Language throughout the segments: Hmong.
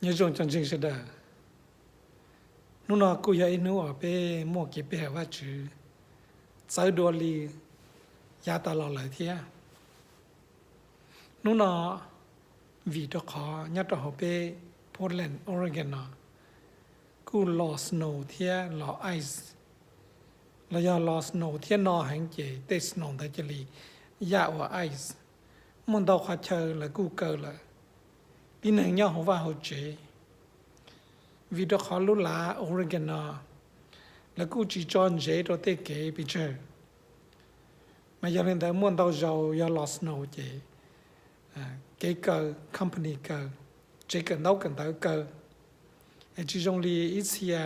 Nyob zoo cov ntseeg sawv daws, hnub no kuj yog ib hnub uas peb muaj kev pe hawm Vajtswv txawv dua li yav tas los lawm thiab. Hnub no vim rau qhov nyob rau hauv peb Portland, Oregon no kuj los snow thiab los ice, los yog los snow thiab no heev ces tej snow ntawd cia li yaj ua ice. Muaj ntau qhov chaw lawv kuj kaw lawm, tib neeg nyob hauv vaj hauv tsev. Vim rau qhov lub lav Oregon no lawv kuj tsis tso ntsev rau tej kev pes tsawg, mas yog li ntawd muaj ntau zaus yog los snow ces kev kaw, company kaw, tsev kawm ntaub kawm ntawv kaw. Es tsis zoo li ib txhia,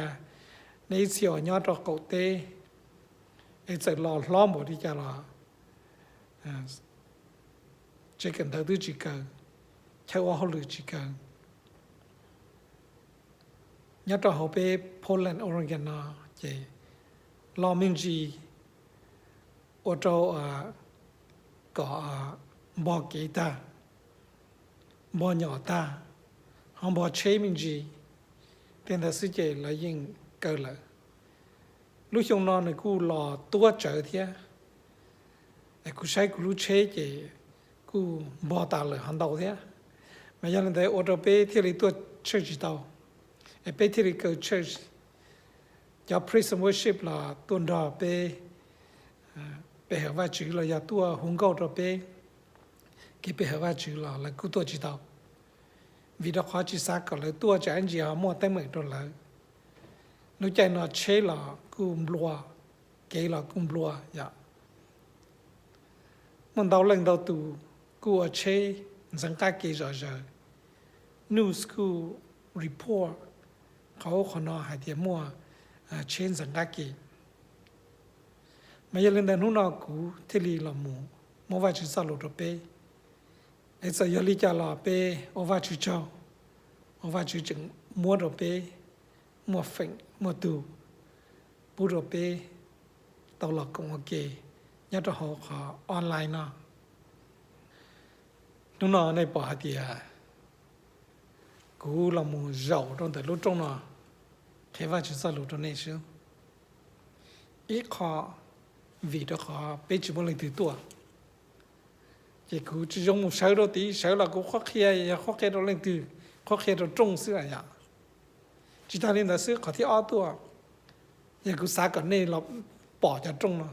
nej ib txhia uas nyob rau qaum teb es txawm los hlob npaum li cas los tsev kawm ntawv twb tsis kaw, chaw ua hauj lwm tsis kaw. Nyob rau hauv peb Portland, Oregon no ces los me ntsis ua rau kom npog kev tag, npog nyom tag, ho npog tsheb me ntsis. Tej ntawd xwb ces lawv yeej kaw lawm. Lub xyoo no nws kuj los tuab tsawv thiab. Kuv saib kuv lub tsheb ces kuj npog tas lawm ho ntau thiab. Mas yog li ntawd ua rau peb thiaj li tuaj church tsis tau, es peb thiaj li kaw church. Cov praise and worship los tuaj nrog peb pe hawm Vajtswv los yog tuaj hu nkauj rau peb kev pe hawm Vajtswv los lawv kuj tuaj tsis tau, vim rau qhov tsis xav kom lawv tuaj tsam ib ntsis ho muaj teeb meem rau lawv. Lub caij no tsheb los kuj nplua, kev los kuj nplua yom. Muaj ntau leej ntau tus kuj ua tsheb ntxeev qab ke zom zaws. News kuj report qhov ub qhov no hais tias muaj tsheb ntxeev qab ke. Mas yog li ntawd hnub no kuv thiaj li los mus muab Vajtswv txoj lus rau peb. Es txawm yog li cas los peb ua Vajtswv tsaug uas Vajtswv tseem muab rau peb muaj feem muaj tus pub rau peb tau los koom ua ke nyob rau hauv qhov online no. Hnub no nej pom hais tias kuv los mus zaum rau ntawm lub rooj no qhia Vajtswv txoj lus rau nej xwb. Ib qho vim rau qhov peb tsis muaj leej twg tuaj, ces kuv tsis zoo mus sawv rau tid, sawv los kuv qhuab qhia, yog qhuab qhia rau leej twg, qhuab qhia rau rooj xwb yom. Tsis tag li ntawd xwb, qhov thib ob tuaj, yog kuv xav kom nej los pom cov rooj no,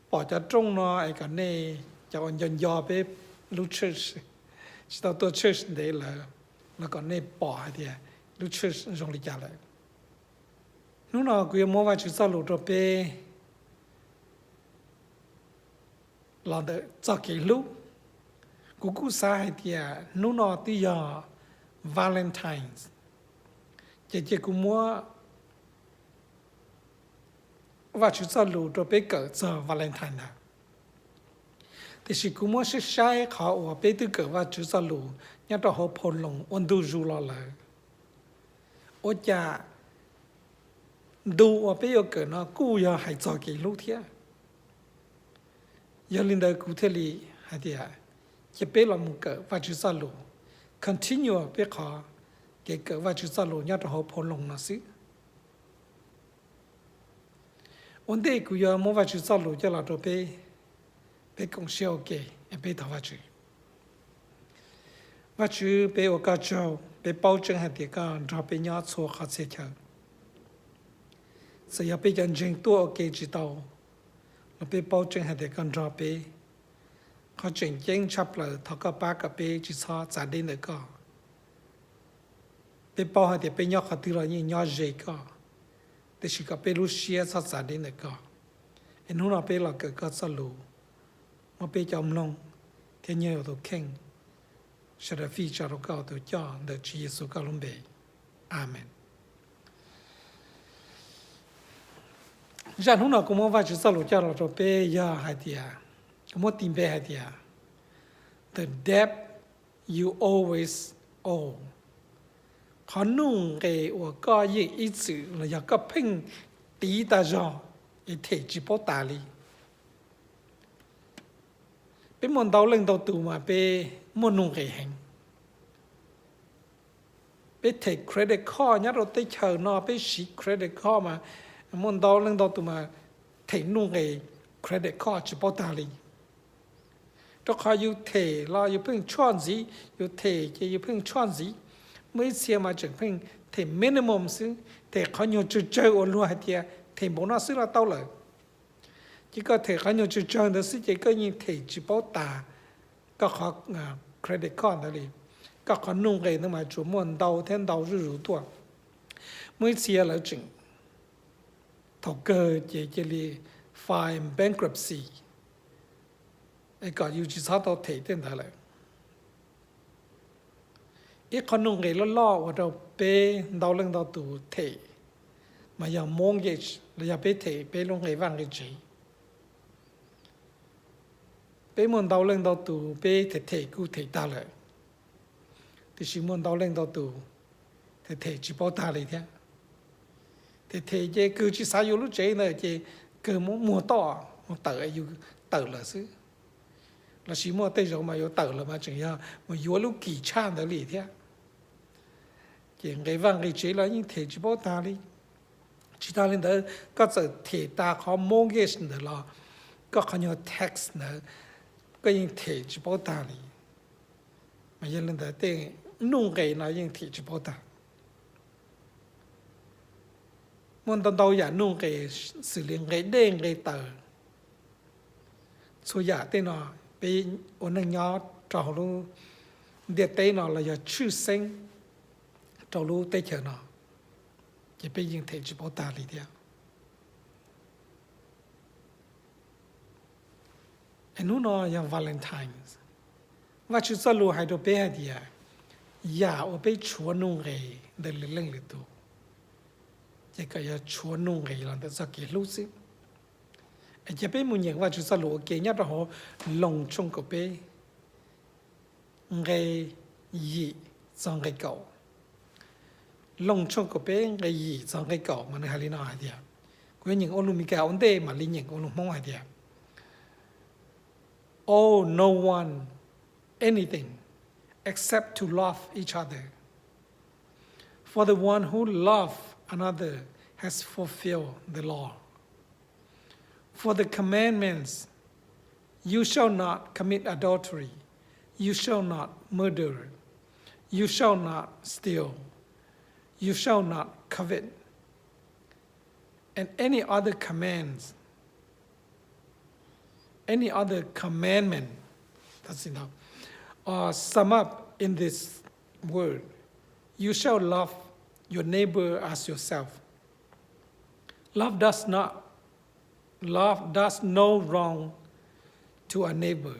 pom cov rooj no es kom nej cov uas nco nco peb lub church, tsis tau tuaj church ntev lawm, los kom nej pom hais tias lub church zoo li cas lawm. Hnub no kuv yuav muab Vajtswv txoj lus rau peb los ntawm txoj kev hlub. Kuv kuj xav hais tias hnub no twb yog Valentine, ces cia kuv muab Vajtswv txoj lus rau peb kawm txog Valentine ntag. Tiam sis kuv muab saib saib qhov uas peb twb kawm Vajtswv txoj lus nyob rau hauv phau Loos ua ntu zus los lawm, ua cas ntu uas peb yuav kawm no kuj yog hais txog kev hlub thiab. Yog li ntawd kuv thiaj li hais tias cia peb los mus kawm Vajtswv txoj lus, continue peb qhov kev kawm Vajtswv txoj lus nyob rau hauv phau Loos no xwb. Ua ntej kuv yuav muab Vajtswv txoj lus coj los rau peb, peb koom siab ua ke es peb thov Vajtswv. Vajtswv, peb ua koj tsaug, peb paub tseeb hais tias koj nrog peb nyob txhua qhov txhia chaw. Txawm yog peb cov ntseeg tuaj ua ke tsis tau los peb paub tseeb hais tias koj nrog peb. Qhov tseem ceeb tshaj plaws thov koj pab kom peb tsis txhob txav deb ntawm koj. Peb paub hais tias peb nyob qhov twg los yeej nyob ze koj, tiam sis kom peb lub siab txhob txav deb ntawm koj. Es hnub no peb los kawm koj txoj lus, muab peb cov mloog thiab nyiag tus kheej sawv daws fij tso rau koj tus coj ntawm Tswv Yexus koj lub npe. Amees. Zaj hnub no kuv muab Vajtswv txoj lus coj los rau peb yog hais tias, kuv muab tis npe hais tias The debt you always owe. Qhov nuj nqes uas koj yeej ib txwm los yog koj pheej tiv tas zog es them tsis paub tas li. Peb muaj ntau leej ntau tus mas peb muaj nuj nqes heev. Peb them credit card nyob rau teb chaws no, peb siv credit card mas muaj ntau leej ntau tus mas them nuj nqis credit card tsis paub tag li. Rau qhov yus them los yus pheej tshaj ntxiv, yus them ces yus pheej tshaj ntxiv. Muaj ib txhia mas tseem pheej them minimum xwb, them qhov nyuag tsawg tsawg uas luag hais tias them npaum no xwb los tau lawm. Ces koj them qhov nyuag tsawg tsawg ntawd xwb ces koj yeej them tsis paub tas koj qhov credit card ntawd li. Koj qhov nuj nqis ntawd mas tsuas muaj ntau thiab ntau zuj zus tuaj. Muaj ib txhia lawv tseem thaum kawg ces cia li file bankruptcy es kom yus tsis txhob tau them tej ntawd lawm. Ib qho nuj nqis loj loj uas rau peb ntau leej ntau tus them mas yog mortgage los yog peb them peb lub nqe vaj nqe tsev. Peb muaj ntau leej ntau tus peb them them kuj them tag lawm, tiam sis muaj ntau leej ntau tus them them tsis paub tag li thiab. Them them ces kawg tsis xav yuav lub tsev ntawd ces kawg muab muag toj mus tawm, yus tawm lawm xwb. Los sis muaj tej zaum mas yuav tawm lawm mas tseem yog mus yuav lub kim tshaj ntawd li thiab. Ces nqe vaj nqe tsev los yeej them tsis paub tag li. Tsis tas li ntawd, koj txawm them tas qhov mortgage ntawd los koj qhov nyuag tax ntawd koj yeej them tsis paub tag li. Mas yog li ntawd tej nuj nqis no yeej them tsis paub tag. Muaj ntau ntau yam nuj nqis xws li nqe dej nqe taws. Txhua yam tej no peb ua neej nyob rau hauv lub ntiaj teb no los yog tshwj xeeb rau lub teb chaws no, ces peb yeej them tsis paub tag li thiab. Hnub no yog Valentine. Vajtswv txoj lus hais rau peb hais tias yam uas peb tshuav nuj nqis ntawm lwm leej lwm tus, ces kom yog tshuav nuj nqis los ntawm txoj kev hlub xwb. Es cia peb mus nyeem Vajtswv txoj lus ua ke nyob rau hauv Loos tshooj kaum peb, nqe yim txog nqe kaum. Loos tshooj kaum peb nqe yim txog nqe kaum mas nws hais li no hais tias, kuv yuav nyeem ua lus Meskas ua ntej mam li nyeem ua lus Hmoob hais tias, Owe no one anything except to love each other. For the one who loves another has fulfilled the law. For the commandments, You shall not commit adultery. You shall not murder. You shall not steal. You shall not covet. And any other commands, any other commandment, that's enough, are summed up in this word: You shall love your neighbor as yourself. Love does not Love does no wrong to a neighbor.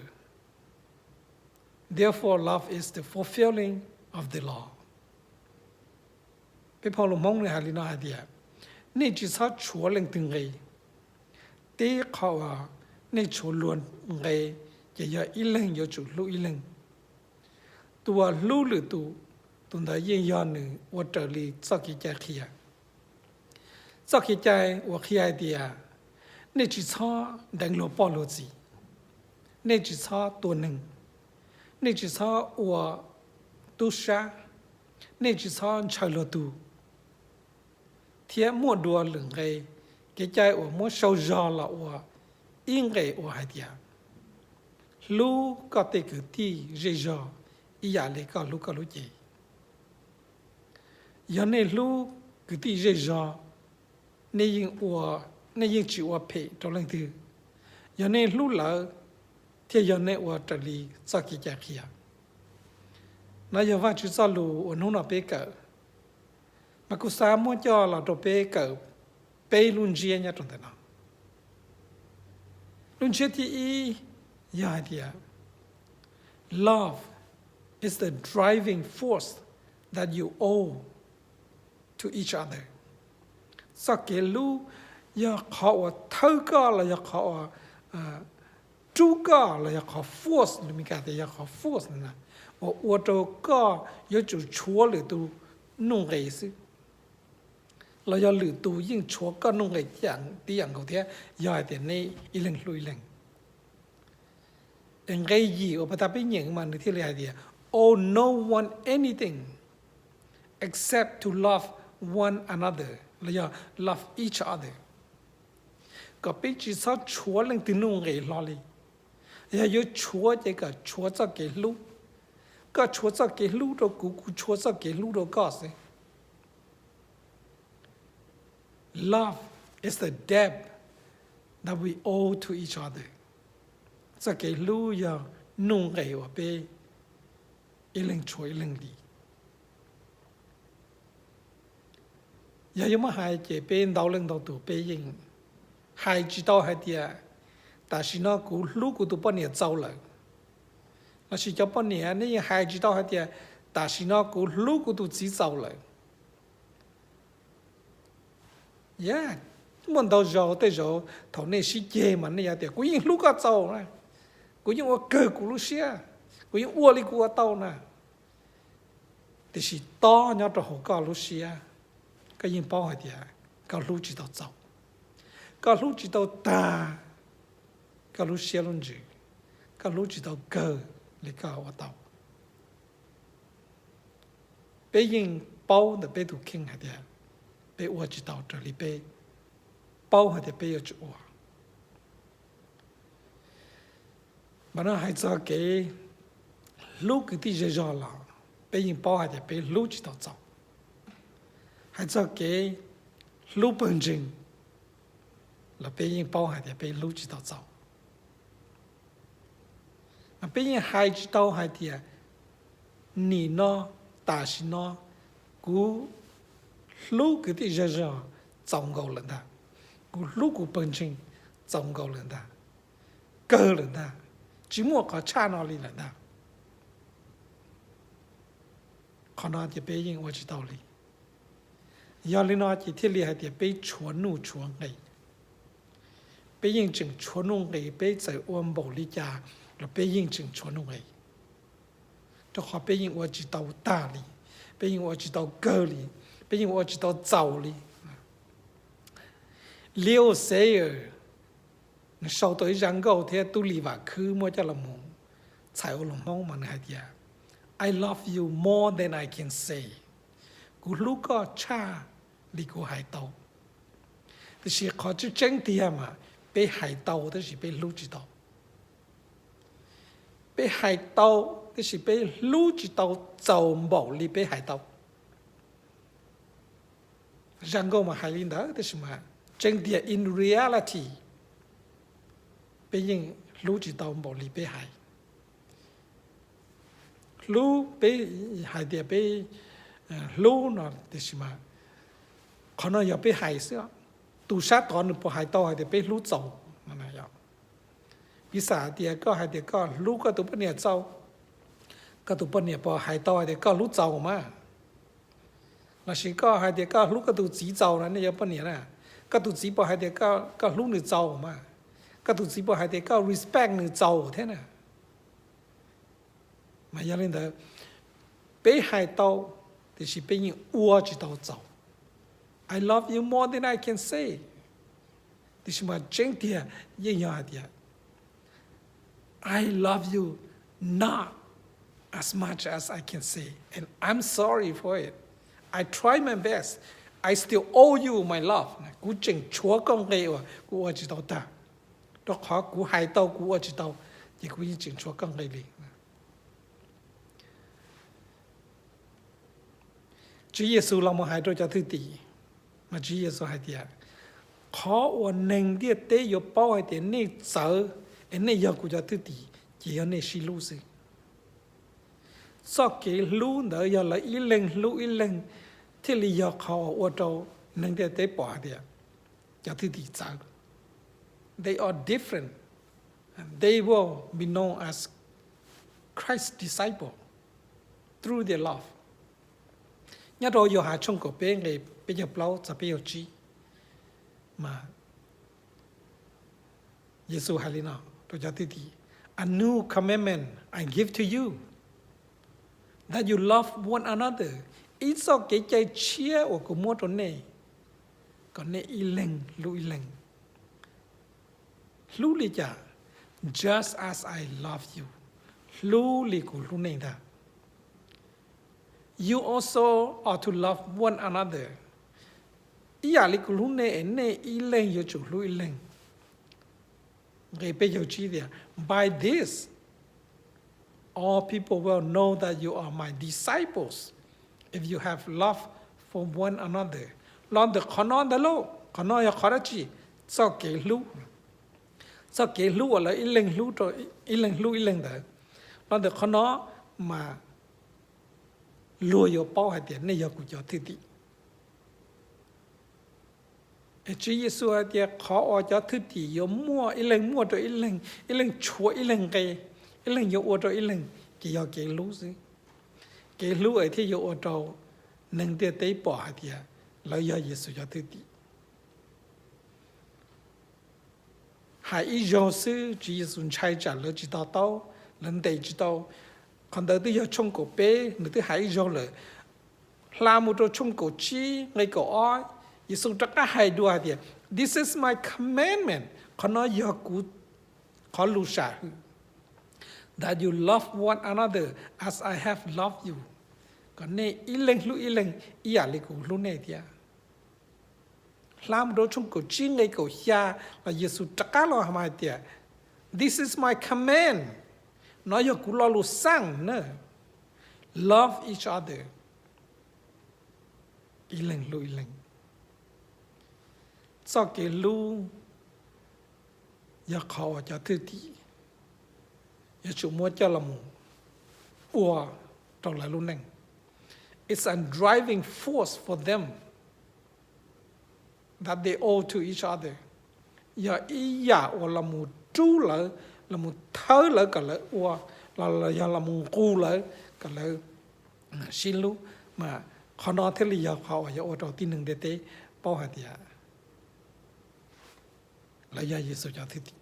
Therefore, love is the fulfilling of the law. Peb phau lus Hmoob nws hais li no hais tias, nej tsis txhob tshuav leej twg nqe. Tib qho uas nej tshuav luag nqe ces yog ib leeg yuav tsum hlub ib leeg. Tus uas hlub lwm tus, tus ntawd yeej yog nws ua raws li txoj kev cai qhia. Txoj kev cai uas qhia hais tias, nej tsis txhob deev luag poj luag txiv, nej tsis txhob tua neeg, nej tsis txhob ua tub sab, nej tsis txhob ntshaw luag tug, thiab muaj dua lwm nqe, kev cai uas muab sau zog los ua ib nqe uas hais tias, hlub koj tej kwv tij zej zog ib yam li koj hlub koj lub cev. Yog nej hlub kwv tij zej zog, nej yeej ua, nej yeej tsis ua phem rau leej twg. Yog nej hlub lawv, thiaj yog nej ua raws li txoj kev cai qhia. No yog Vajtswv txoj lus uas hnub no peb kawm, mas kuv xav muab coj los rau peb kawm peb lub ntsiab nyob rau ntawm no. Lub ntsiab thib ib yog hais tias, love is the driving force that you owe to each other. Txoj kev hlub yog qhov uas thawb koj los yog qhov uas rub koj los yog qhov force, lus Meskas tias yog qhov force na, uas ua rau koj yuav tsum tshuav lwm tus nuj nqis xwb, los yog lwm tus yeej tshuav koj nuj nqis tib yam nkaus thiab, yog hais tias nej ib leeg hlub ib leeg. Es nqe yim uas pas tas peb nyeem mas nws thiaj li hais tias, owe no one anything accept to love one another, los yog love each other. Kom peb tsis txhob tshuav leej twg nuj nqis hlo li. Yog yuav tshuav ces kom tshuav txoj kev hlub. Koj tshuav txoj kev hlub rau kuv, kuv tshuav txoj kev hlub rau koj xwb. Love is the debt that we owe to each other. Txoj kev hlub yog nuj nqis uas peb ib leeg tshuav ib leeg li. Yog yuav muab hais ces peb ntau leej ntau tus peb yeej hais tsis tau hais tias tam sim no kuv hlub kuv tus poj niam txaus lawm. Lossis cov poj niam nej yeej hais tsis tau hais tias tam sim no kuv hlub kuv tus txiv txaus lawm. Yog, muaj ntau zaus tej zaum thaum nej sib ceg mas nej yog tias kuv yeej hlub koj txaus na, kuv yeej ua kawg kuv lub siab, kuv yeej ua li kuv ua tau na. Tiam sis tob nyob rau hauv koj lub siab, koj yeej paub hais tias koj hlub tsis tau txaus, koj hlub tsis tau tag koj lub siab lub ntsws, koj hlub tsis tau kawg li koj ua tau. Peb yeej paub ntawm peb tus kheej hais tias peb ua tsis tau raws li peb paub hais tias peb yuav tsum ua. Mas no hais txog kev hlub kwv tij zej zog los peb yeej paub hais tias peb hlub tsis tau txaus. Hais txog kev hlub pawg ntseeg los peb yeej paub hais tias peb hlub tsis tau txaus. Mas peb yeej hais tsis tau hais tias nim no, tam sim no, kuv hlub kwv tij zej zog txaus nkaus lawm ntag, kuv hlub kuv pawg ntseeg txaus nkaus lawm ntag, kawg lawm ntag, tsis muaj qhov tshaj no li lawm ntag. Qhov no ces peb yeej ua tsis tau li. Yog li no ces thiaj li hais tias peb tshuav nuj tshuav nqis. Peb yeej tseem tshuav nuj nqis, peb txawm ua npaum li cas los peb yeej tseem tshuav nuj nqis, rau qhov peb yeej ua tsis tau tag li, peb yeej ua tsis tau kawg li, peb yeej ua tsis tau txaus li. Leo Sayer nws sau tau ib zaj nkauj thiab Tub Lis Vam Khwb muab coj los mus txhais ua lus Hmoob mas nws hais tias, I love you more than I can say. Kuv hlub koj tshaj li kuv hais tau. Tiam sis qhov tseeb tseeb tiag mas peb hais tau tab sis peb hlub tsis tau. Peb hais tau tab sis peb hlub tsis tau txaus npaum li peb hais tau. Zaj nkauj mas hais li ntawd tab sis mas tseeb tiag, in reality, peb yeej hlub tsis tau npaum li peb hais. Hlub, peb hais tias peb hlub no tiam sis mas qhov no yog peb hais xwb. Tus sab tod nws puas hais tau hais tias peb hlub txaus? Piv xam hais tias koj hais tias koj hlub koj tus poj niam txaus, koj tus poj niam puas hais tau hais tias koj hlub txaus mas? Lossis koj hais tias koj hlub koj tus txiv txaus no, nej yog poj niam na, koj tus txiv puas hais tias koj hlub nws txaus mas? Koj tus txiv puas hais tias koj respect nws txaus thiab na? Mas yog li ntawd, peb hais tau, tiam sis peb yeej ua tsis tau txaus. I love you more than I can say. Tiam sis mas tseeb tiag yeej yog hais tias, I love you not as much as I can say, and I'm sorry for it. I try my best. I still owe you my love. Kuv tseem tshuav koj nqi uas kuv ua tsis tau tag. Rau qhov kuv hais tau kuv ua tsis tau, ces kuv yeej tseem tshuav koj nqi li. Tswv Yexus los mus hais rau cov thwj tim, mas Tswv Yexus hais tias, qhov uas neeg ntiaj teb yuav paub hais tias nej txawv es nej yog kuv cov thwj tim ces yog nej sib hlub xwb. Txoj kev hlub ntawd yog lawv ib leeg hlub ib leeg thiaj li yog qhov uas ua rau neeg ntiaj teb pom hais tias cov thwj tim txawv. They are different. They will be known as Christ's disciple through their love. Nyob rau Yauhas tshooj kaum peb nqe peb caug plaub txog peb caug tsib, mas Yexus hais li no rau cov thwj tim, A new commandment I give to you, that you love one another. Ib txoj kev cai tshiab uas kuv muab rau nej, kom nej ib leeg hlub ib leeg. Hlub li cas? Just as I love you. Hlub li kuv hlub nej ntag. You also are to love one another. Ib yam li kuv hlub nej es nej ib leeg yuav tsum hlub ib leeg. Nqe peb caug tsib tias, By this all people will know that you are my disciples, if you have love for one another. Los ntawm qhov no ntag lauj, qhov no yog qhov dab tsi? Txoj kev hlub. Txoj kev hlub uas lawv ib leeg hlub rau, ib leeg hlub ib leeg ntawd. Los ntawm qhov no mas luag yuav paub hais tias nej yog kuv cov thwj tim. Es Tswv Yexus hais tias qhov uas cov thwj tim yuav muaj ib leeg muaj rau ib leeg, ib leeg tshuav ib leeg nqe, ib leeg yuav ua rau ib leeg, ces yog kev hlub xwb. Kev hlub es thiaj yuav ua rau neeg ntiaj teb pom hais tias lawv yog Yexus cov thwj tim. Hais ib zaug xwb Tswv Yexus ntshai tsam lawv tsis to taub, lawv ntes tsis tau. Qhov ntawd twb yog tshooj kaum peb, nws twb hais ib zaug lawm. Hla mus rau tshooj kaum tsib nqe kaum ob, Yexus rov qab hais dua hais tias, This is my commandment, qhov no yog kuv qhov lus sam hwm, that you love one another as I have loved you, kom nej ib leeg hlub ib leeg ib yam li kuv hlub nej thiab. Hla mus rau tshooj kaum tsib nqe kaum xya los Yexus rov qab los hais tias, This is my command, nov yog kuv lo lus xaj na, love each other, ib leeg hlub ib leeg. Txoj kev hlub yog qhov uas cov thwj tim yuav tsum muab coj los mus ua rau lawv lub neej. It's a driving force for them that they owe to each other. Yog ib yam uas los mus rub lawv, los mus thawb lawv kom lawv ua, los yog los mus nqus lawv kom lawv sib hlub, mas qhov no thiaj li yog qhov uas yuav ua rau tib neeg ntiaj teb paub hais tias lawv yog Yexus cov thwj tim.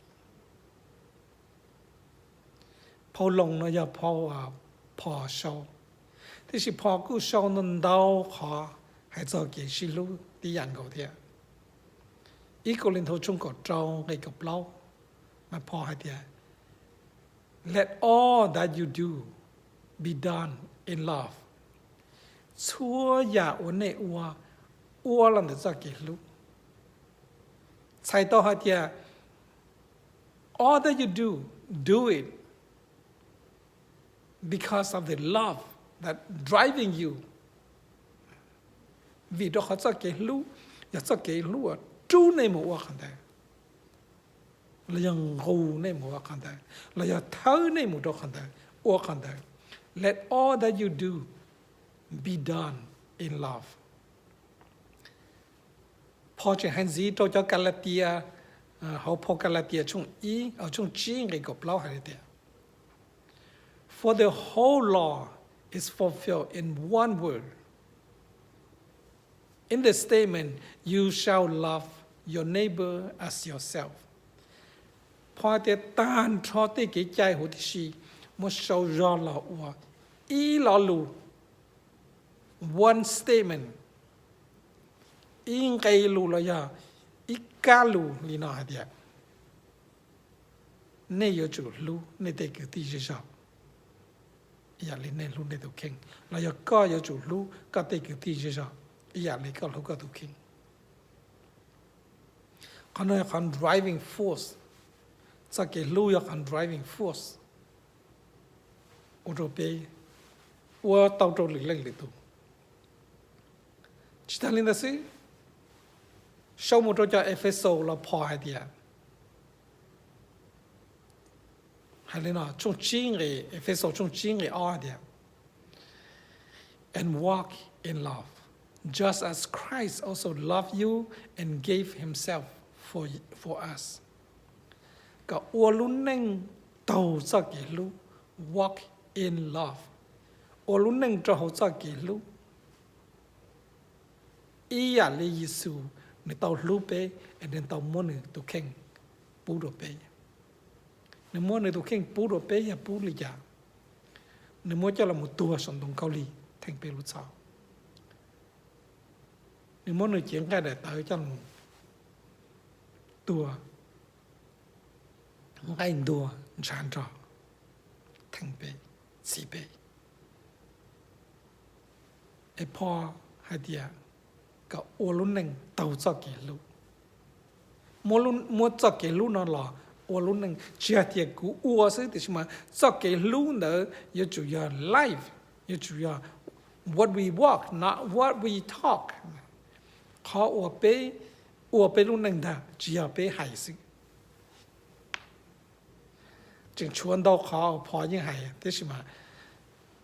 Phau Loos no yog phau, phom sau, tiam sis phom kuj sau ntau ntau qhov hais txog kev sib hlub tib yam nkaus thiab. Ib Kauleethaus tshooj kaum rau nqe kaum plaub mas phom hais tias, Let all that you do be done in love. Txhua yam uas nej ua, ua los ntawm txoj kev hlub. Txhais tau hais tias, all that you do, do it because of the love that driving you. Vim rau qhov txoj kev hlub yog txoj kev hlub uas rub nej mus ua qhov ntawd, los yog nqus nej mus ua qhov ntawd, los yog thawb nej mus rau qhov ntawd, ua qhov ntawd. Let all that you do be done in love. Phom tseem hais ntxiv rau cov Kalatias, hauv phau Kalatias tshooj ib, tshooj tsib nqe kaum plaub hais tias, For the whole law is fulfilled in one word, in the statement, You shall love your neighbor as yourself. Phom tias tag nrho tej kev cai huv tib si muab sau zog los ua ib lo lus, one statement, ib nqe lus los yog ib kab lus li no hais tias, nej yuav tsum hlub nej tej kwv tij zej zog ib yam li nej hlub nej tus kheej, los yog koj yuav tsum hlub koj tej kwv tij zej zog ib yam li koj hlub koj tus kheej. Qhov no yog qhov driving force. Txoj kev hlub yog qhov driving force ua rau peb ua tau rau lwm leej lwm tus. Tsis tag li ntawd xwb, sau mus rau cov Efexus los phom hais tias, hais li no, tshooj tsib nqe, Efexus tshooj tsib nqe ob hais tias, And walk in love, just as Christ also loved you and gave himself for, for us. Kom ua lub neej taug txoj kev hlub, walk in love, ua lub neej rau hauv txoj kev hlub. Ib yam li Yexus nws tau hlub peb es nws tau muab nws tus kheej pub rau peb. Nws muab nws tus kheej pub rau peb yog pub li cas? Nws muab coj los tuag saum ntoo khaub lig theej peb lub txhoj. Nws muab nws cev nqaij daim tawv coj los tuag, nqaij ntuag ntshav nrog theej peb, txhiv peb. Es Phoj hais tias kom ua lub neej taug txoj kev hlub. Muab txoj kev hlub no los ua lub neej, tsis hais tias kuv ua xwb, tiam sis mas txoj kev hlub ntawd yuav tsum yog life, yuav tsum yog what we walk, not what we talk. Qhov uas peb ua peb lub neej ntag, tsis yog peb hais xwb. Tseem tshuav ntau qhov uas Phoj yeej hais, tiam sis mas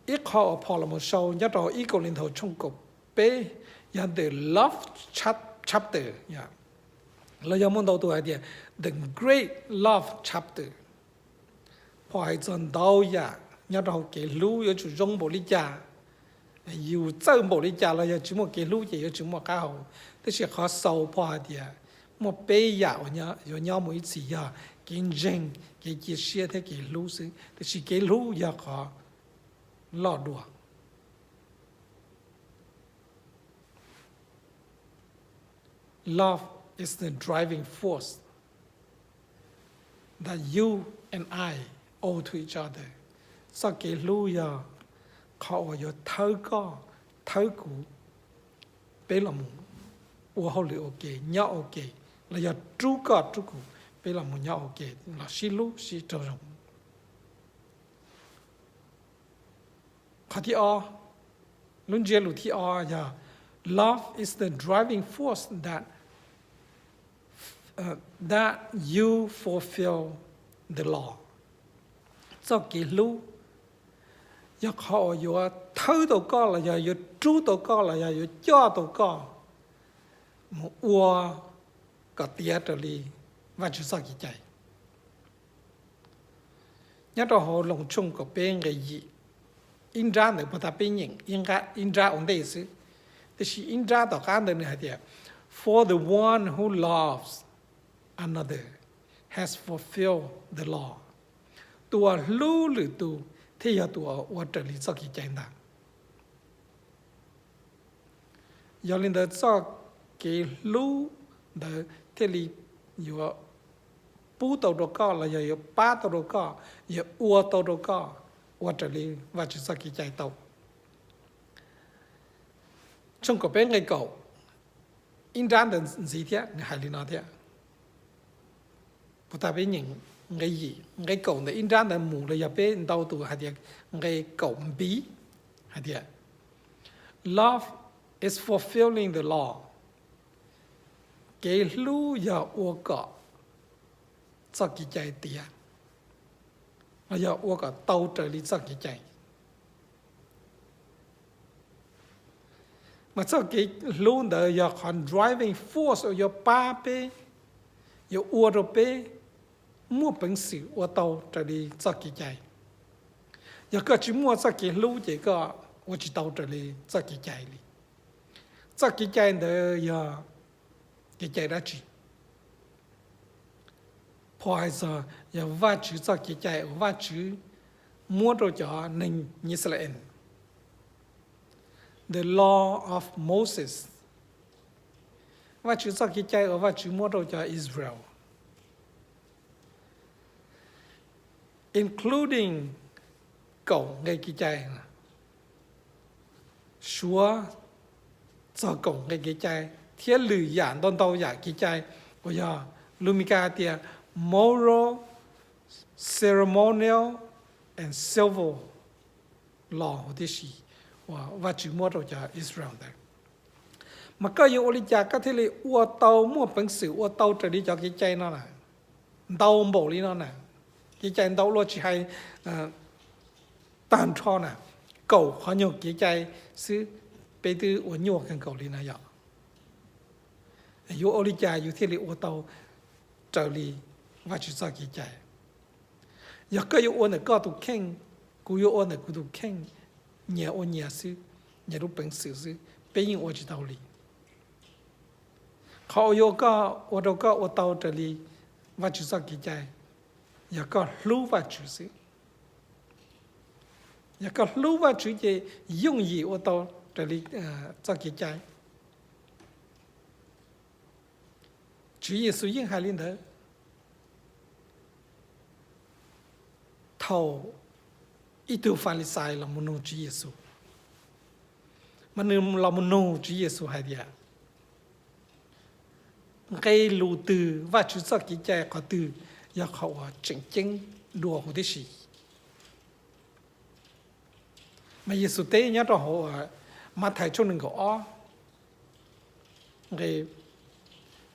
ib qho uas Phoj los mus sau nyob rau ib Kauleethaus tshooj kaum peb, yog the love chapter, los yog muaj ntau tus hais tias the great love chapter. Phoj hais txog ntau yam nyob rau hauv kev hlub yuav tsum zoo npaum li cas, yus txawj npaum li cas los yog tsis muaj kev hlub ces yuav tsis muaj qab hau. Tab sis qhov xaus Phoj hais tias muaj peb yam uas yuav nyob mus ib txhis yog kev ntseeg, kev cia siab thiab kev hlub xwb, tiam sis kev hlub yog qhov loj dua. Love is the driving force that you and I owe to each other. Txoj kev hlub yog qhov uas yuav thawb koj, thawb kuv, peb los mus ua hauj lwm ua ke, nyob ua ke, los yog rub koj rub kuv, peb los mus nyob ua ke, los sib hlub sib raug zoo. Qhov thib ob, lub ntsiab lus thib ob yog love is the driving force that that you fulfill the law. Txoj kev hlub yog qhov uas yuav thawb tau koj los yog yuav rub tau koj los yog yuav coj tau koj mus ua kom tiav raws li Vajtswv txoj kev cai. Nyob rau hauv Loos tshooj kaum peb nqe yim, ib nrab ntawd puag ta peb nyeem ib nrab ua ntej xwb, tiam sis ib nrab tom qab ntawd nws hais tias, for the one who loves another has fulfilled the law. Tus uas hlub lwm tus thiaj yog tus uas ua raws li txoj kev cai ntag. Yog li ntawd txoj kev hlub ntawd thiaj li yuav pub tau rau koj los yog yuav pab tau rau koj, yuav ua tau rau koj ua raws li Vajtswv txoj kev cai tau. Tshooj kaum peb nqe kaum, ib nrab ntawd ntxiv thiab nws hais li no thiab. Puag ta peb nyeem nqe yim, nqe kaum ntawm ib nrab ntawd mus los yog peb ntau tus hais tias nqe kaum npiv, hais tias, love is fulfilling the law. Kev hlub yog ua kom txoj kev cai tiav, los yog ua kom tau raws li txoj kev cai. Mas txoj kev hlub ntawd yog qhov driving force uas yuav pab peb, yuav ua rau peb muaj peev xwm ua tau raws li txoj kev cai. Yog koj tsis muaj txoj kev hlub ces koj ua tsis tau raws li txoj kev cai li. Txoj kev cai ntawd yog kev cai dab tsi? Phau hais txog yog Vajtswv txoj kev cai uas Vajtswv muab rau cov neeg Yixalayees, the law of Moses. Vajtswv txoj kev cai uas Vajtswv muab rau cov Israel, including kaum nqe kev cai, suav txog kaum nqe kev cai thiab lwm yam ntau ntau yam kev cai uas yog lus Mis Kas hais tias moral, ceremonial and civil law huv tib si uas Vajtswv muab rau cov Israel ntawd. Mas koj yuav ua li cas koj thiaj li ua tau muaj peev xwm ua tau raws li cov kev cai no na? Ntau npaum li no na, kev cai ntau luaj tsis hais tag nrho na, kaum qhov nyuag kev cai xwb peb twb ua nyuaj kawg nkaus li no yog. Yuav ua li cas yus thiaj li ua tau raws li Vajtswv txoj kev cai? Yog koj yuav ua ntawm koj tus kheej, kuv yuav ua ntawm kuv tus kheej, nyias ua nyias xwb, nyias lub peev xwm xwb, peb yeej ua tsis tau li. Qhov uas yuav ua rau koj ua tau raws li Vajtswv txoj kev cai yog koj hlub Vajtswv xwb. Yog koj hlub Vajtswv ces yooj yim ua tau raws li txoj kev cai. Tswv Yexus yeej hais li ntawd. Thaum ib tug Falixais los mus nug Tswv Yexus, Mas nws los mus nug Tswv Yexus hais tias, nqe lus twg, Vajtswv txoj kev cai qhov twg yog qhov uas tseem ceeb dua huv tib si? Mas Yexus teb nyob rau hauv Mathais tshooj nees nkaum ob, nqe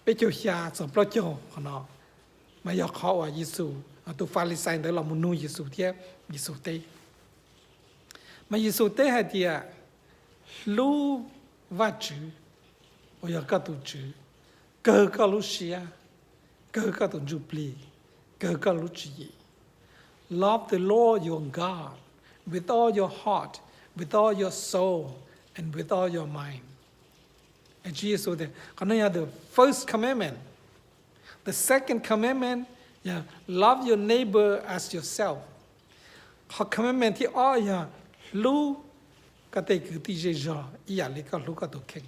peb caug xya txog plaub caug qhov no, mas yog qhov uas Yexus, tus Falixais ntawd los mus nug Yexus thiab Yexus teb. Mas Yexus teb hais tias, hlub Vajtswv uas yog koj tus Tswv kawg koj lub siab, kawg koj tus ntsuj plig, kawg koj lub tswv yim. Love the Lord your God with all your heart, with all your soul, and with all your mind. Tswv Yexus tias qhov no yog the first commandment. The second commandment yog love your neighbor as yourself. Qhov commandment thib ob yog hlub koj tej kwv tij zej zog ib yam li koj hlub koj tus kheej.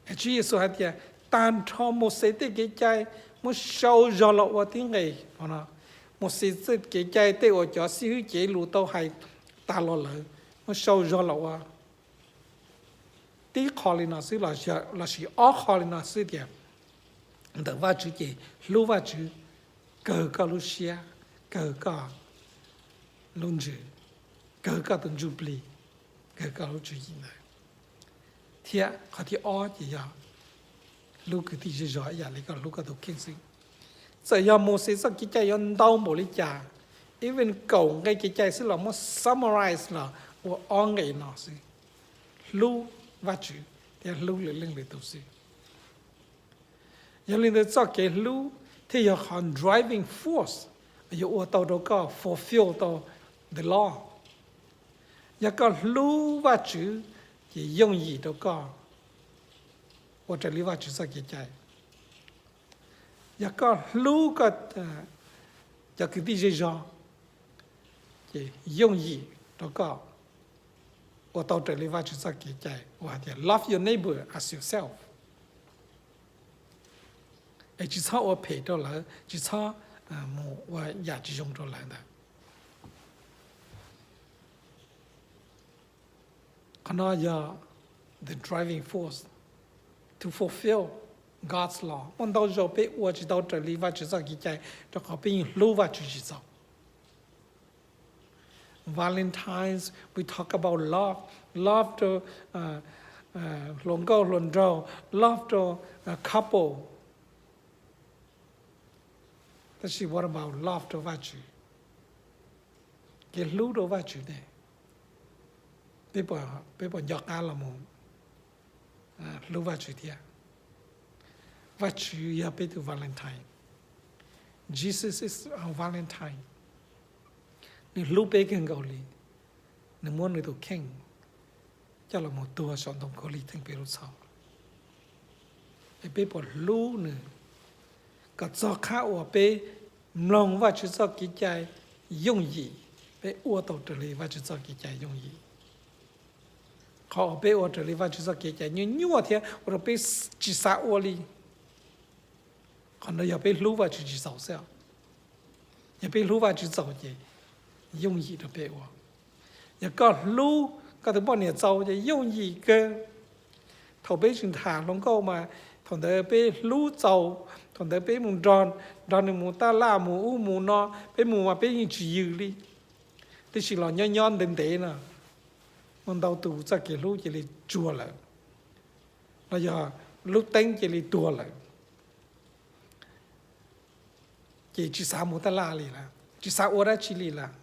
Tswv Yexus hais tias tag nrho Mauxes tej kev cai muab sau zog los ua tib nqe no. Mauxes tej kev cai tej uas cov xib hwb cev lus tau hais tas los lawm muab sau zog los ua tib qho li no xwb lossis ob qho li no xwb tias ntawm Vajtswv ces hlub Vajtswv kawg koj lub siab, kawg koj lub ntsws, kawg koj tus ntsuj plig, kawg koj lub tswv yim ntawd. Thiab qhov thib ob ces yog hlub kwv tij zej zog ib yam li koj hlub koj tus kheej xwb. Txawm yog Mauxes txoj kev cai yuav ntau npaum li cas, even kaum nqe kev cai xwb los muab summarize los ua ob nqe no xwb: hlub Vajtswv thiab hlub lwm leej lwm tus xwb. Yog li ntawd txoj kev hlub thiaj yog qhov driving force yuav ua tau rau koj fulfill tau the law. Yog koj hlub Vajtswv ces yooj yim rau koj ua raws li Vajtswv txoj kev cai. Yog koj hlub koj cov kwv tij zej zog ces yooj yim rau koj ua tau raws li Vajtswv txoj kev cai uas hais tias love your neighbor as yourself. Es tsis txhob ua phem rau lawv, tsis txhob mus ua yam tsis zoo rau lawv ntawd. Qhov no yog the driving force to fulfill God's law. Muaj ntau zaus peb ua tsis tau raws li Vajtswv txoj kev cai rau qhov peb yeej hlub Vajtswv tsis txaus. Valentine's, we talk about love, love to hluas nkauj hluas nraug, love to couple. Tab sis what about love rau Vajtswv? Kev hlub rau Vajtswv ne? Peb puas nco qab los mus hlub Vajtswv thiab? Vajtswv yog peb tus Valentine. Jesus is our Valentine. Nws hlub peb kawg nkaus li, nws muab nws tus kheej coj los mus tuag saum ntoo khaub lig theej peb lub txhoj. Es peb puas hlub nws kom txog qhab uas peb mloog Vajtswv txoj kev cai yooj yim, peb ua tau raws li Vajtswv txoj kev cai yooj yim? Qhov uas peb ua raws li Vajtswv txoj kev cai nyuaj nyuaj thiab ua rau peb tsis xav ua li, qhov ntawd yog peb hlub Vajtswv tsis txaus xwb. Yog peb hlub Vajtswv txaus ces yooj yim rau peb ua. Yog koj hlub koj tus poj niam txaus ces yooj yim kawg. Thaum peb tseem tham hluas nkauj mas thaum ntawd peb hlub txaus, thaum ntawd peb mus nrog, nrog nws mus taj laj mus ub mus no, peb mus mas peb yeej tsis yws li. Tiam sis los nyob nyob ntev ntev no, muaj ntau tus txoj kev hlub cia li tsuag lawm, los yog lub teeb cia li tuag lawm, ces tsis xav mus taj laj li lawm, tsis xav ua dab tsi li lawm.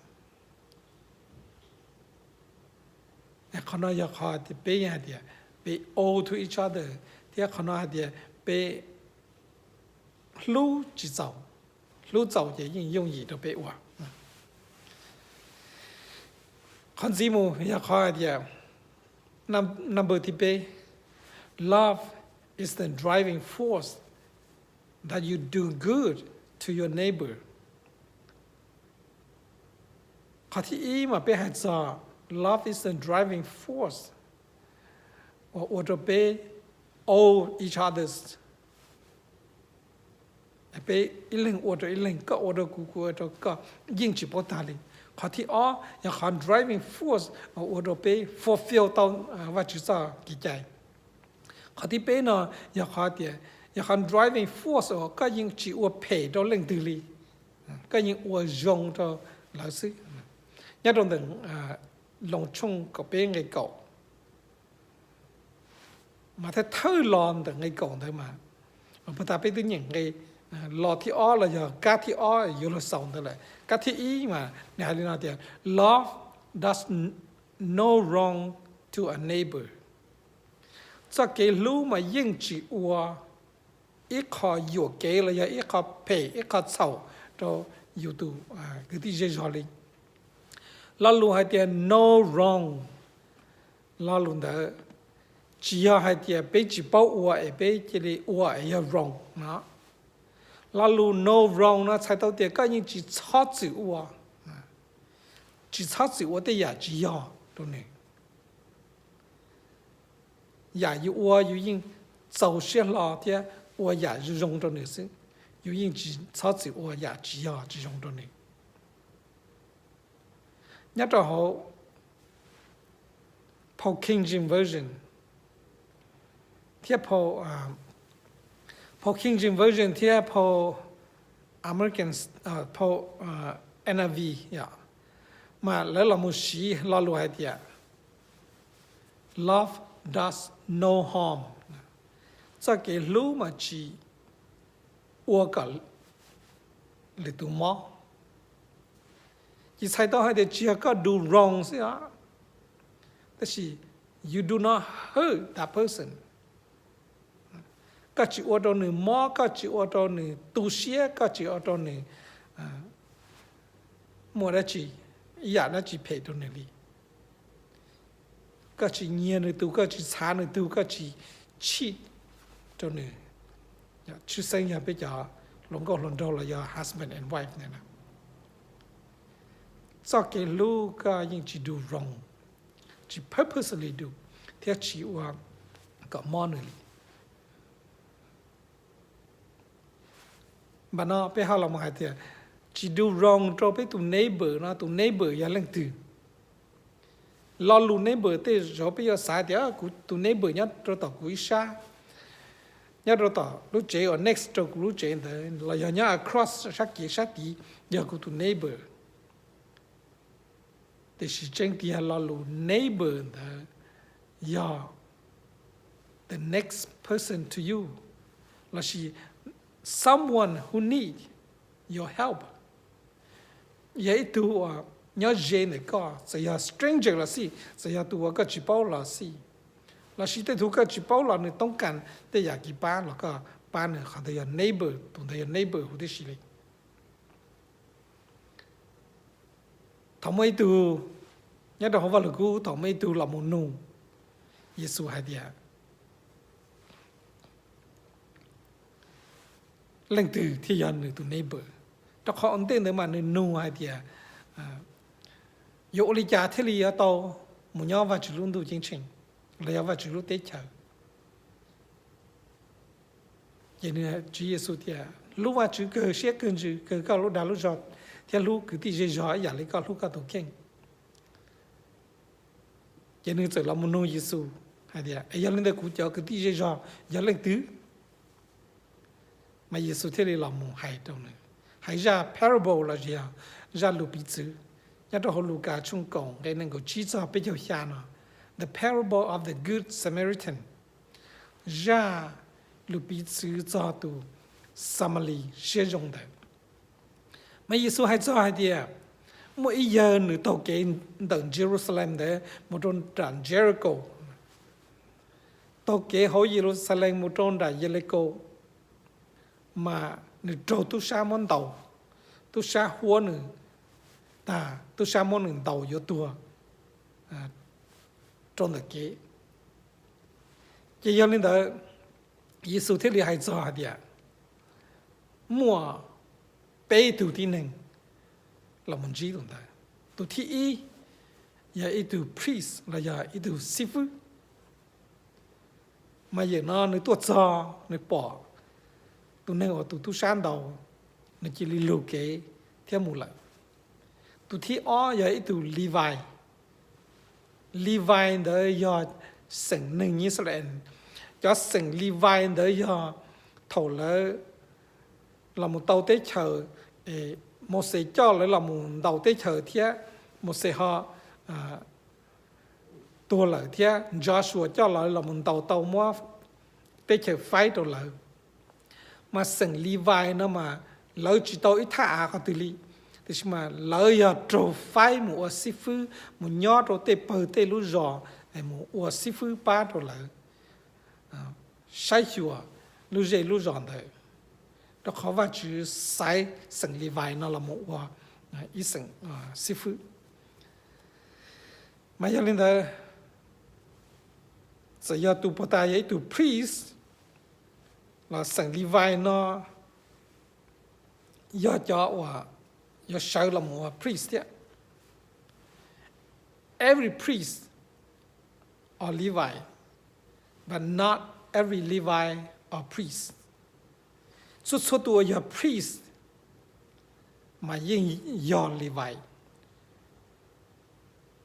Qhov no yog qhov tias peb yeej hais tias peb owe to each other, thiab qhov no hais tias peb hlub tsis txaus, hlub txaus ces yeej yooj yim rau peb ua. Qhov ntxiv mus yog qhov hais tias number thib peb, love is the driving force that you do good to your neighbor. Qhov thib ib mas peb hais txog love is the driving force uas ua rau peb owe each other. Peb ib leeg ua rau ib leeg, koj ua rau kuv, kuv ua rau koj, yeej tsis paub tag li. Qhov thib ob yog qhov driving force uas ua rau peb fulfill tau Vajtswv txoj kev cai. Qhov thib peb no yog qhov tias, yog qhov driving force uas koj yeej tsis ua phem rau leej twg li, koj yeej ua zoo rau lawv xwb. Nyob rau ntawm Loos tshooj kaum peb nqe kaum, mas thawj thawj los ntawm nqe kaum ntawd mas, puag ta peb twb nyeem nqe los thib ob los yog kab thib ob yuav luag xaus ntawd lawm. Kab thib ib mas nws hais li no tias, love does no wrong to a neighbor. Txoj kev hlub mas yeej tsis ua ib qho yuam kev los yog ib qho phem ib qho txhaum rau yus tus kwv tij zej zog li. Lo lus hais tias no wrong, lo lus ntawd tsis yog hais tias peb tsis paub ua es peb cia li ua es yog wrong no. Lo lus no wrong no txhais tau tias koj yeej tsis txhob txwm ua, tsis txhob txwm ua tej yam tsis yog rau nws. Yam yus ua yus yeej txaus siab hlo thiab ua yam zoo zoo rau nws xwb, yus yeej tsis txhob txwm ua yam tsis yog tsis zoo rau nws. Nyob rau hauv phau King James Version thiab phau, phau King James Version thiab phau American, phau N I V, mas lawv los mus siv lo lus hais tias love does no harm. Txoj kev hlub mas tsis ua kom lwm tus mob. Ces txhais tau hais tias tsis yog koj do wrong xwb os, tab sis you do not hurt that person. Koj tsis ua rau nws mob, koj tsis ua rau nws tu siab, koj tsis ua rau nws muaj dab tsi, ib yam dab tsi phem rau nws li. Koj tsis nyiag nws tug, koj tsis txhav nws tug, koj tsis cheat rau nws. Tshwj xeeb yog peb cov hluas nkauj hluas nraug los yog husband and wife ntawd na. Txoj kev hlub koj yeej tsis do wrong, tsis purposely do, thiab tsis ua kom mob nws li. Npam no peb ho los mus hais tias tsis do wrong rau peb tus neighbor no, tus neighbor yog leej twg? Lo lus neighbor tej zaum peb yuav xav tias kuv tus neighbor nyob rau tom kuv ib sab, nyob rau tom lub tsev uas next rau kuv lub tsev ntawd los yog nyob across sab kev sab tid yog kuv tus neighbor. Tiam sis tseeb tiag lo lus neighbor ntawd yog the next person to you, lossis someone who need your help. Yog ib tug uas nyob ze ntawm koj, txawm yog stranger los xij, txawm yog tus uas koj tsis paub los xij, lossis tej tug koj tsis paub los nws toob kas tej yam kev pab los koj pab nws, qhov ntawd yog neighbor, tus ntawd yog neighbor huv tib si li. Thaum muaj ib tug, nyob rau hauv Vaj Lug Kub, thaum muaj ib tug los mus nug Yexus hais tias leej twg thiaj yog nws tus neighbor, rau qhov ua ntej ntawd mas nws nug hais tias yuav ua li cas thiaj li yuav tau mus nyob Vajtswv lub ntuj ceeb tsheej los yog Vajtswv lub teb chaws. Ces nws, Tswv Yexus tias hlub Vajtswv kawg siab kawg ntsws kawg koj lub dag lub zog thiab hlub kwv tij zej zog ib yam li koj hlub koj tus kheej. Ces nws txawm los mus nug Yexus hais tias es yog li ntawd kuv cov kwv tij zej zog yog leej twg? Mas Yexus thiaj li los mus hais rau nws, hais zaj parable los yog zaj lus piv txwv. Nyob rau hauv Lukas tshooj kaum nqe nees nkaum tsib txog peb caug xya no, the parable of the good Samaritan, zaj lus piv txwv txog tus Xamalis siab zoo ntawd. Mas Yexus hais txog hais tias muaj ib yawg nws taug kev ntawm Jerusalem ntawd mus rau nram Jericho. Taug kev hauv Yeluxalees mus rau nram Yelikaus, mas nws raug tub sab muab ntaus, tub sab huab nws tag, tub sab muab nws ntaus yuav tuag rau ntawm kev. Ces yog li ntawd, Yexus thiaj li hais txog hais tias muaj peb tug tib neeg los mus ntsib tus ntawd. Tus thib ib yog ib tug priest los yog ib tug xib fwb. Mas yawm no nws tuaj txog, nws pom tus neeg uas tus tub sab ntaus, nws cia li lug kev thiab mus lawm. Tus thib ob yog ib tug Levi. Levi ntawd yog xeem neeg Yixalayees. Cov xeem Levi ntawd yog thaum lawv los mus tau teb chaws, Mauxes coj lawv los mus ntaus teb chaws thiab Mauxes ho tuag lawm thiab Joshua coj lawv los mus ntaus tau muab teb chaws faib rau lawv. Mas xeem Levi no mas lawv tsis tau ib thaj av qhov twg li, tiam sis mas lawv yog raug faib mus ua xib fwb, mus nyob rau tej pawg tej lub zos, mus ua xib fwb pab rau lawv saib xyuas lub zej lub zos ntawd, rau qhov Vajtswv xaiv xeem Levi no los mus ua ib xeem xib fwb. Mas yog li ntawd, txawm yog tus puag ta yog ib tug priest los xeem Levi no yog cov uas yuav sawv los mus ua priest thiab. Every priest are Levi, but not every Levi are priest. Txhua txhua tus uas yog priest mas yeej yog Levi,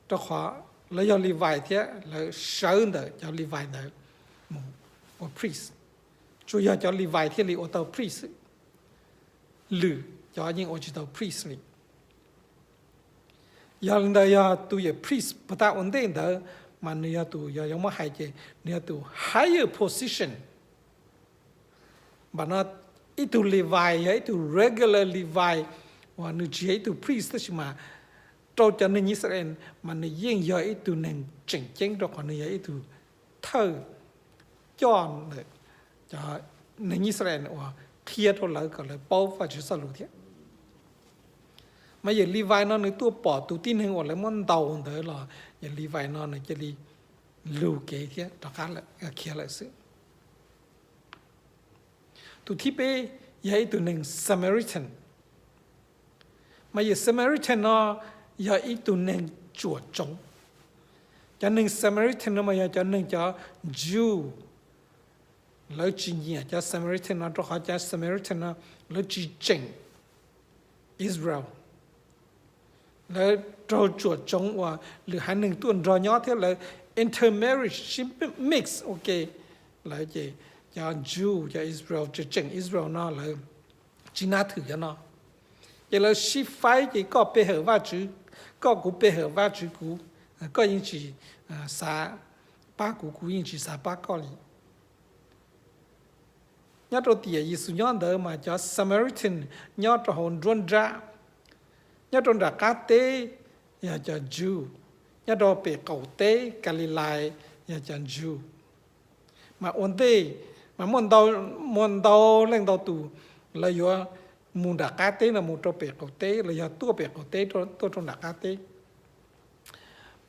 rau qhov lawv yog Levi thiab lawv sawv ntawm cov Levi ntawd mus ua priest. Tsuas yog cov Levi thiaj li ua tau priest xwb, lwm cov yeej ua tsis tau priest li. Yog li ntawd yog tus yawm priest puag ta ua ntej ntawd mas nws yog tus, yog yuav muab hais ces nws yog tus higher position. Npam no ib tug Levi yog ib tug regular Levi uas nws tsis yog ib tug priest tab sis mas rau cov neeg Yixalayees mas nws yeej yog ib tug neeg tseem ceeb rau qhov nws yog ib tug thawj coj ntawm cov neeg Yixalayees uas qhia rau lawv kom lawv paub Vajtswv txoj lus thiab. Mas yawm Levi no nws tuaj pom tus tib neeg uas lawv muab ntaus ntawd los yawm Levi no nws cia li lug kev thiab rov qab khiav lawm xwb. Tus thib peb yog ib tug neeg Samaritan. Mas yawm Samaritan no yog ib tug neeg tsuam tsoov. Cov neeg Samaritan no mas yog cov neeg cov Jew, lawv tsis nyiam cov Samaritan no rau qhov cov Samaritan no lawv tsis tseem Israel. Lawv raug tsuam tsoov uas lwm haiv neeg tuaj nrog nyob thiab lawv intermarriage sib mix ua ke. Lawv ces cov Jew cov Israel tseem tseem Israel no lawv tsis nab thwm cov no. Ces lawv sib faib ces koj pe hawm Vajtswv, koj kuv pe hawm Vajtswv kuv, koj yeej tsis xav pab kuv, kuv yeej tsis xav pab koj li. Nyob rau tiam Yexus nyob ntawd mas cov Samaritan nyob rau hauv nruab nrab, nyob rau nram qab teb yog cov Jew, nyob rau pem qaum teb Kalilais yog cov Jew. Mas ua ntej mas muaj ntau leej ntau tus lawv yuav mus nram qab teb no mus rau pem qaum teb los yog tuaj pem qaum teb tuaj rau nram qab teb.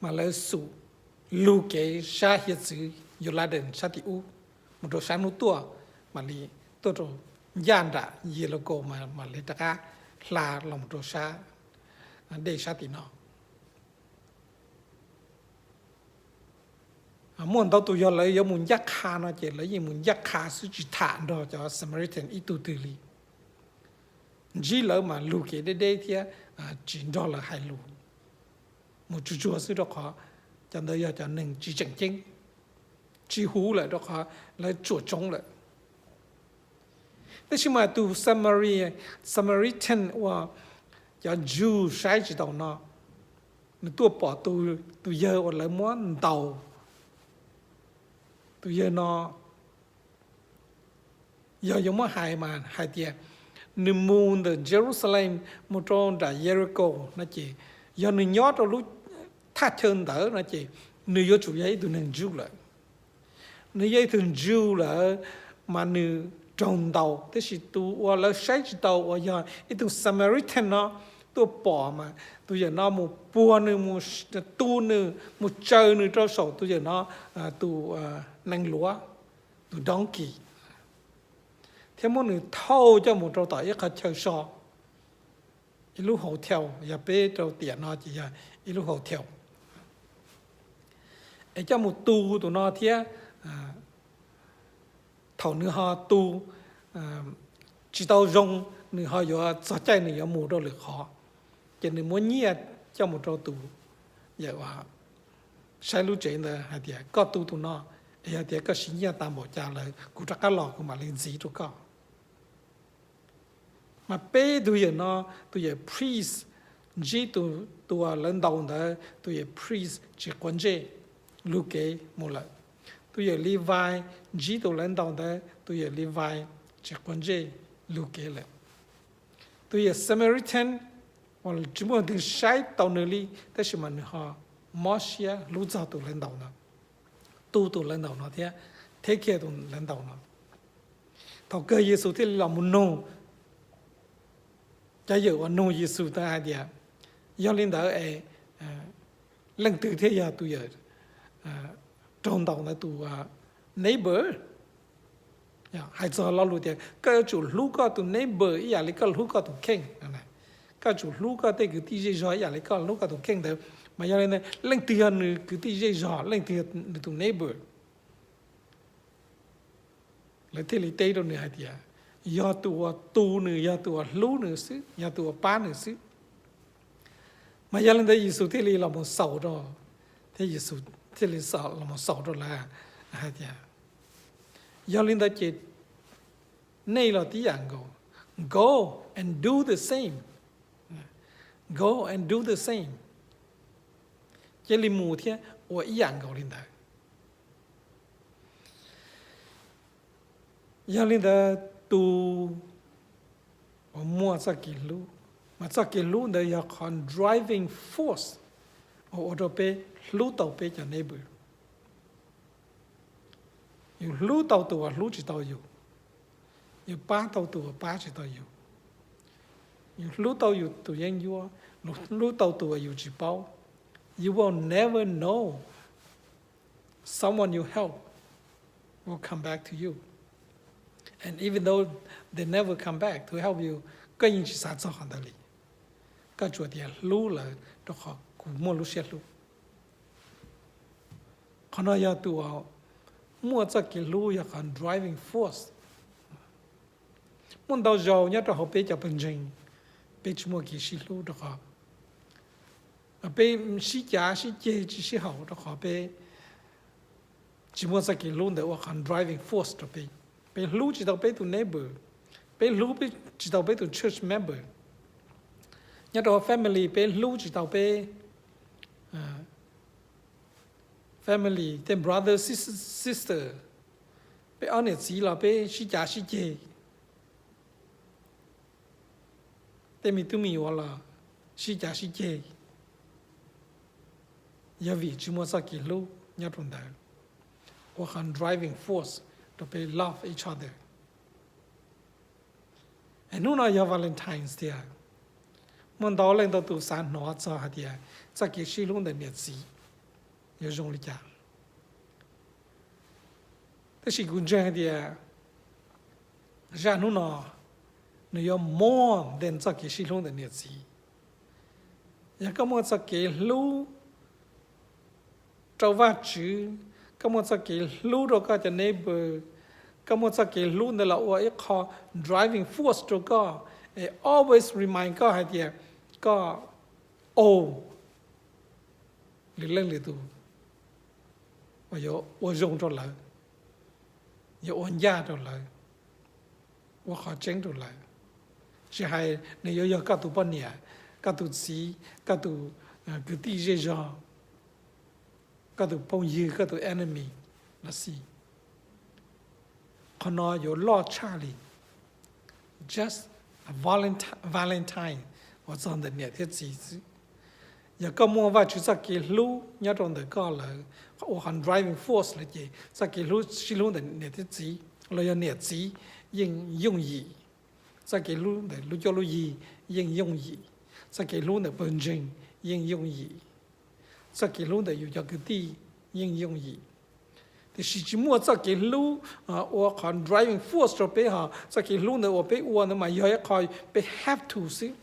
Mas lawv xum lug kev sab hiav txwv Yus Las Dees sab tim ub mus rau sab hnub tuaj, mam li tuaj rau ncaj nram Yelikaus mas mam li rov qab hla los rau sab dej sab tim no. Muaj ntau tus yog lawv yuav mus ncaj qha no ces lawv yeej mus ncaj qha xwb tsis tham nrog cov Samaritan ib tug twg li. Ntsib lawv mas lug kev deb deb thiab tsis nrog lawv hais lus, mus tsuag tsuag xwb rau qhov cov ntawd yog cov neeg tsis tseem ceeb, tsis huv lawm rau qhov lawv tsuam tsoov lawm. Tab sis mas tus Samaritan uas cov Jew saib tsis taus no, nws tuaj pom tus yawg uas lawv muab ntaus. Tus yawg no yog yuav muab hais mas hais tias nws mus ntawm Jerusalem mus rau nram Yelikaus no ces yog nws nyob rau lub thaj chaw ntawd no ces nws yuav tsum yog ib tug neeg Jew lawm. Nws yog ib tug Jew lawm mas nws raug ntaus, tab sis tus uas lawv saib tsis taus uas yog ib tug Samaritan no tuaj pom mas tus yawm no mus puag nws, mus tu nws, mus tsaws nws rau saum tus yawm no tus nees luav, tus donkey, thiab muab nws thauj coj mus rau tom ib qhov chaw so, ib lub hotel, yog peb rau tiam no ces yog ib lub hotel, es coj mus tu tus no thiab. Thaum nws ho tu tsis tau zoo, nws ho yuav txog caij nws yuav mus rau lwm qhov, Ces nws muab nyiaj coj mus rau tus yawm uas saib lub tsev ntawd hais tias, koj tu tus no, es yog tias koj siv nyiaj tas npaum cas lawm kuv rov qab los kuv mam li ntxiv rau koj. Mas peb tug yawm no, tus yawm priest ntsib tus uas lawv ntaus ntawd, tus yawm priest tsis quav ntsej, lug kev mus lawm. Tus yawm Levi ntsib tus lawv ntaus ntawd, tus yawm Levi tsis quav ntsej, lug kev lawm. Tus yawm Samaritan uas tsis muaj leej twg saib taus nws li, tab sis mas nws ho mob siab hlub txog tus lawv ntaus no, tu tus lawv ntaus no thiab take care tus lawv ntaus no. Thaum kawg Yexus thiaj li los mus nug cov yawm uas nug Yexus ntawd hais tias, yog li ntawd es leej twg thiaj yog tus yawm raug ntaus ntawd tus neighbor? Hais txog lo lus tias koj yuav tsum hlub koj tus neighbor ib yam li koj hlub koj tus kheej. Koj yuav tsum hlub koj tej kwv tij zej zog ib yam li koj hlub koj tus kheej ntawd. Mas yog li ntawd leej twg yog nws kwv tij zej zog, leej twg yog nws tus neighbor? Lawv thiaj li teb rau nws hais tias, yog tus uas tu nws, yog tus uas hlub nws xwb, yog tus uas pab nws xwb. Mas yog li ntawd Yexus thiaj li los mus xaus rau, thiab Yexus thiaj li los mus xaus rau lawv hais tias, yog li ntawd ces nej los tib yam nkaus, go and do the same, go and do the same, cia li mus thiab ua ib yam nkaus li ntawd. Yog li ntawd tus uas muaj txoj kev hlub, mas txoj kev hlub ntawd yog qhov driving force uas ua rau peb hlub tau peb cov neighbor. Yus hlub tau tus uas hlub tsis tau yus, yus pab tau tus uas pab tsis tau yus, yus hlub tau yus tus yeeb ncuab, yus hlub tau tus uas yus tsis paub. You will never know someone you help will come back to you. And even though they never come back to help you, koj yeej tsis xav txog qhov ntawd li. Koj tsuas tias hlub lawv rau qhov kuv muaj lub siab hlub. Qhov no yog tus uas muaj txoj kev hlub, yog qhov driving force. Muaj ntau zaus nyob rau hauv peb cov pawg ntseeg, peb tsis muaj kev sib hlub rau qhov, peb sib cav sib ceg tsis sib haum rau qhov peb tsis muaj txoj kev hlub ntawd ua qhov driving force rau peb. Peb hlub tsis tau peb tus neighbor, peb hlub tsis tau peb tus church member. Nyob rau family peb hlub tsis tau peb family tej brother sister, peb ob niam txiv los peb sib cav sib ceg, tej me tub me nyuam los sib cav sib ceg, yog vim tsis muaj txoj kev hlub nyob rau ntawd ua qhov driving force rau peb love each other. Es hnub no yog Valentine's tiag, muaj ntau leej ntau tus xav hnov txog hais tias txoj kev sib hlub ntawm niam txiv yuav zoo li cas. Tab sis kuv ntseeg hais tias zaj hnub no nws yuav more than txoj kev sib hlub ntawm niam txiv. Yog koj muaj txoj kev hlub rau Vajtswv, koj muaj txoj kev hlub rau koj cov neighbor, koj muaj txoj kev hlub ntawd los ua ib qho driving force rau koj, es always remind koj hais tias koj owe lwm leej lwm tus uas yuav ua zoo rau lawv, yuav ua ncaj rau lawv, ua qhov tseeb rau lawv. Tsis hais nws yuav yog koj tus poj niam, koj tus txiv, koj tus kwv tij zej zog, koj tus phooj ywg, koj tus enemy los xij, qhov no yuav loj tshaj li just Valentine uas txog ntawm niam thiab txiv xwb. Yog koj muaj Vajtswv txoj kev hlub nyob rau ntawm koj lawm, ua qhov driving force lawm ces txoj kev hlub sib hlub ntawm niam thiab txiv los yog niam txiv yeej yooj yim. Txoj kev hlub ntawm lub cuab lub yig yeej yooj yim. Txoj kev hlub ntawm pawg ntseeg yeej yooj yim. Txoj kev hlub ntawm yus cov kwv tij yeej yooj yim. Tiam sis tsis muaj txoj kev hlub ua qhov driving force rau peb, ho txoj kev hlub ntawd uas peb ua ntawd mas yog ib qho peb have to xwb.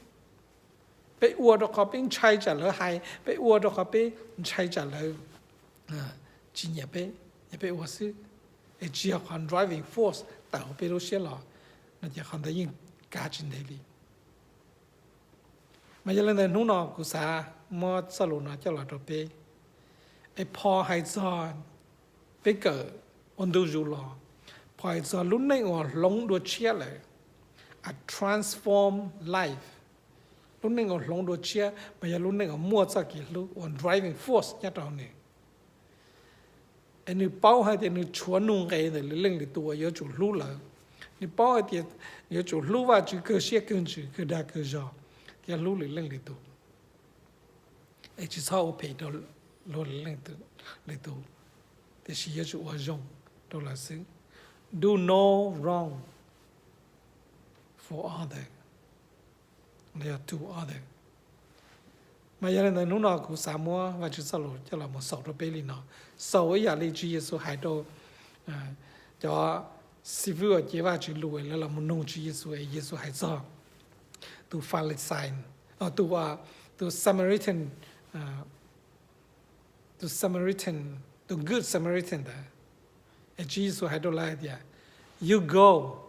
Peb ua rau qhov peb ntshai tsam lawv hais, peb ua rau qhov peb ntshai tsam lawv tsis nyiam peb, es peb ua xwb, es tsis yog qhov driving force tawm hauv peb lub siab los no ces qhov ntawd yeej kav tsis ntev li. Mas yog li ntawd hnub no kuv xav muab txoj lus no coj los rau peb. Es Paul hais txog, peb kawm ua ntu zus los, Paul hais txog lub neej uas hloov dua tshiab lawm, a transformed life. Lub neej uas hloov dua tshiab mas yog lub neej uas muaj txoj kev hlub uas driving force nyob rau hauv nws. Es nws paub hais tias nws tshuav nuj nqis ntawm lwm leej lwm tus uas yuav tsum hlub lawv. Nws paub hais tias yuav tsum hlub Vajtswv kawg siab kawg ntsws kawg dag kawg zog thiab hlub lwm leej lwm tus. Es tsis txhob ua phem rau luag lwm leej lwm tus, tiam sis yuav tsum ua zoo rau lawv xwb. Do no wrong for other, to other. Mas yog li ntawd hnub no kuv xav muab Vajtswv txoj lus coj los mus xaus rau peb li no, xaus ib yam li Tswv Yexus hais rau cov xib fwb uas cev Vajtswv lus es lawv los mus nug Tswv Yexus es Yexus hais txog tus Falixais, tus, tus Samaritan, tus Samaritan, tus Good Samaritan ntawd. Es Tswv Yexus hais rau lawv hais tias, you go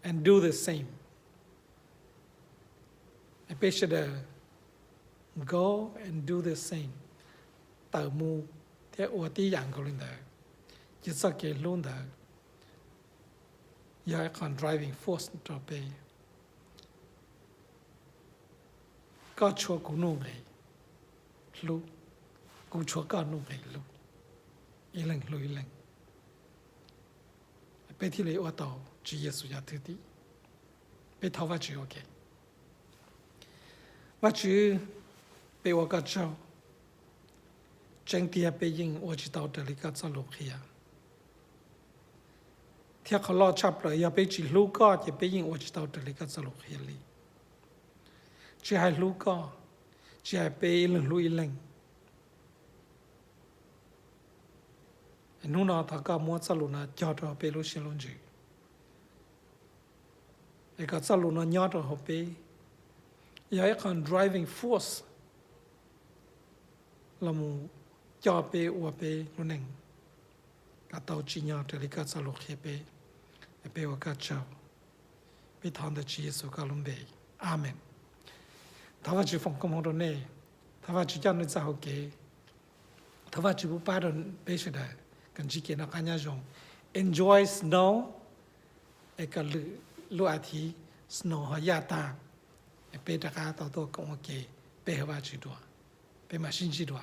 and do the same. Peb sawv daws go and do the same, tawm mus thiab ua tib yam nkaus li ntawd. Ces txoj kev hlub ntawd yog ib qho driving force rau peb. Koj tshuav kuv nuj nqis hlub, kuv tshuav koj nuj nqis hlub, ib leeg hlub ib leeg, peb thiaj li ua tau Tswv Yexus cov thwj tim. Peb thov Vajtswv ua ke. Vajtswv, peb ua koj tsaug. Tseeb tiag peb yeej ua tsis tau raws li koj txoj lus qhia, thiab qhov loj tshaj plaws yog peb tsis hlub koj ces peb yeej ua tsis tau raws li koj txoj lus qhia li. Tsis hais hlub koj, tsis hais peb ib leeg hlub ib leeg. Hnub no thov koj muab txoj lus no cog rau peb lub siab lub ntsws, es kom txoj lus no nyob rau hauv peb, yog ib qho driving force los mus coj peb ua peb lub neej kom tau tsim nyog raws li koj txoj lus qhia peb. Peb ua koj tsaug. Peb thov ntawm Tswv Yexus koj lub npe, amees. Thov Vajtswv foom koob hmoov rau nej. Thov Vajtswv coj nej txoj hau kev. Thov Vajtswv pub pab rau peb sawv daws kom ntsib kev noj qab nyob zoo. Enjoy snow, es kom lwm lub as thiv snow ho yaj tag, es peb rov qab tau tuaj koom ua ke, peb hawm Vajtswv dua. Peb mam sib ntsib dua.